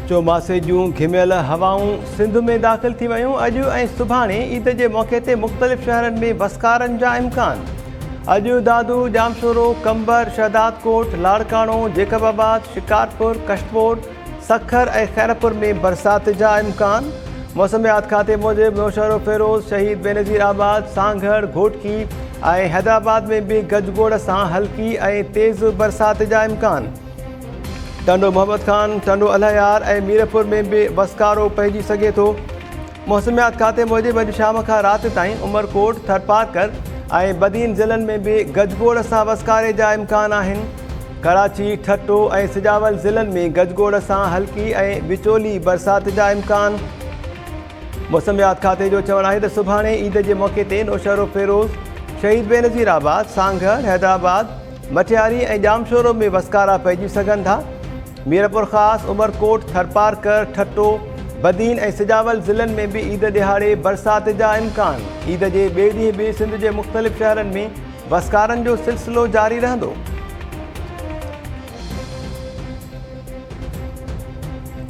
چوماسي جون گهميل هوائون سنڌ ۾ داخل ٿي ويون، اڄ ۽ سڀاڻي عيد جي موقعي تي مختلف شهرن ۾ وسڪارن جا امڪان، اڄ دادو، ڄامشورو، قمبر، شهدادڪوٽ، لاڙڪاڻو، جيڪب آباد، شڪارپور، ڪشمور، سکر ۽ خيرپور ۾ برسات جا امڪان، موسميات کاتي موجب نوشهروفيروز، شهيد بينظير آباد، سانگهڙ، گهوٽڪي ۽ حيدرآباد ۾ به گجگوڙ سان هلڪي ۽ تيز برسات جا امڪان. ٽنڊو محمد خان، ٽنڊو الهيار ۽ ميرپور ۾ به وسڪارو پئجي سگهي ٿو. موسميات کاتي موجب اڄ شام کان رات تائين عمرڪوٽ، ٿرپارڪر ۽ بدين ضلعن ۾ به گجگوڙ سان وسڪاري جا امڪان آهن. ڪراچي، ٺٽو ۽ سجاول ضلعن ۾ گجگوڙ سان هلڪي ۽ وچولي برسات جا امڪان. موسميات کاتي جو چوڻ آهي ته سڀاڻي عيد جي موقعي تي نوشهروفيروز، شهيد بينظير آباد، سانگهڙ، حيدرآباد، مٽياري ۽ ڄامشورو ۾ وسڪارا پئجي سگهن ٿا. ميرپورخاص، عمرڪوٽ، ٿرپارڪر، ٺٽو، بدين ۽ سجاول ضلعن ۾ به عيد ڏهاڙي برسات جا امڪان. عيد جي ٻئي ڏينهن به سنڌ جي مختلف شهرن ۾ وسڪارن جو سلسلو جاري رهندو.